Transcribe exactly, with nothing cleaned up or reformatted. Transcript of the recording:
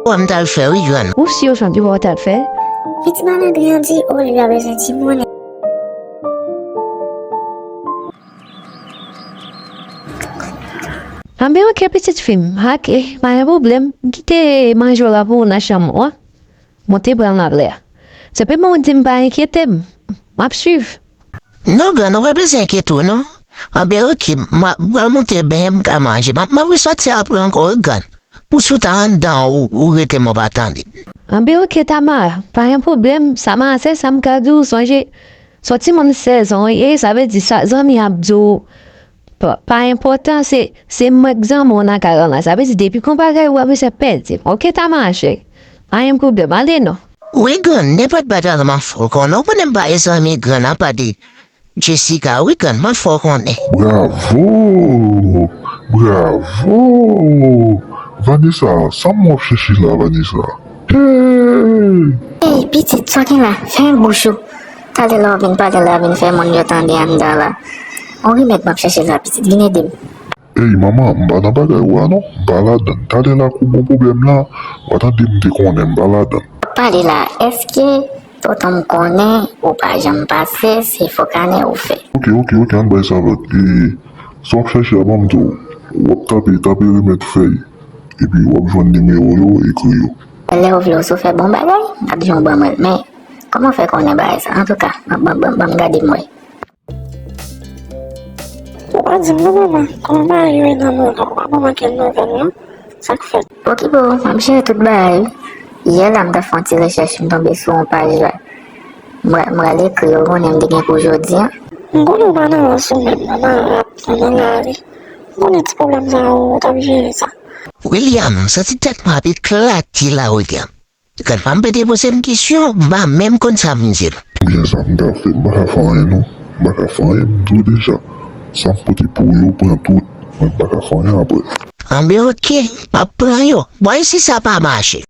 Wè m t al fè wi, grann. Ou si yo chanpyon wè w t al fè? Pitit malandren an di Olivia bezwen timoun. Anben oke pitit fi m, oke, pa gen pwoblèm. M kite manje w la pou ou nan chanm ou an. Monte pran l nan lè a. Senpleman ou di m pa enkyete m. M ap swiv. Non, grann, ou pa bezwen enkyete w, non. Anben, oke, m a- m pral monte benyen m ka manje. M ap m ap resòti apre ankò, wi, grann. Pou si w ta anndan ou, ou rete m ou pa tande. Anben, oke, Tamara, pa gen pwoblèm. Sa m a se sa m ka di w, sonje, s on timoun sèz an w ye, sa vle di sa zanmi ap di w, pa, pa enpòtan, se, se mwen k zanmi w nan kay la. Sa vle di, depi gon bagay, w ap eseye pèdi m. Oke, Tamara cheri? Pa gen pwoblèm, ale non. Wi, grann, nenpòt bagay la m ap fè w konnen. Ou konnen m pa gen zanmi grann apa de Jessica, wi, grann, m ap fè w konnen. Bravo! Bravo! Vanessa, sa m w ap chèche la, Vanessa? Hey! Ey, pitit, sa w gen la? Fèmen bouch ou. Talè la w vin pale la, vin fè moun yo tande anndan la. On rimèd m ap chèche la, pitit, vin ede m. Ey, manman, m pa nan bagay ou a non. M pa ladann. Talè la kou bon pwoblèm la, w a tande m te konnen m pa ladann. W ap pale la, èske tonton m konnen ou pa janm pase, se fo kanè ou fè? Oke, oke, oke, ann bay sa lòt. E, sa w ap chèche a, ban m tou. W ap tape, tape rimèd fèy. Epi w ap jwenn nimewo yo, ekri yo. Lè w vle w si w fè bon bagay, m ap di w ban mwen l. Men, kòman w fè konnen bagay sa? Antouka, ban, ban, ban, ban m gade m wè. Ou pa di m non, manman, kòman bagay yo ye nan mond lan? Ou pa ban m okenn nouvèl non. Sa k fèt? Okipe w, m ap jere tout bagay wi. Yè la m t ap fè yon ti rechèch, m tonbe sou yon paj la. M pra- m pral ekri yo, ou konnen m te gen kou jodi a. M konnen w pa nan rans ou menm, manman rap, manman lari. M konnen ti pwoblèm sa yo, ou t ap jere sa. William, m santi tèt mwen ap eklate la, William. Grann pa m pete poze m kesyon, m pa menm konn sa m di l. Ebyen sa m ka fè, m pa ka fè anyen non. M pa ka fè anyen, m di w deja. Sa m pote pou yo, pran tout. Mwen m pa ka fè anyen apre. Anben oke, m ap pran yo. Bon, e si sa pa mache?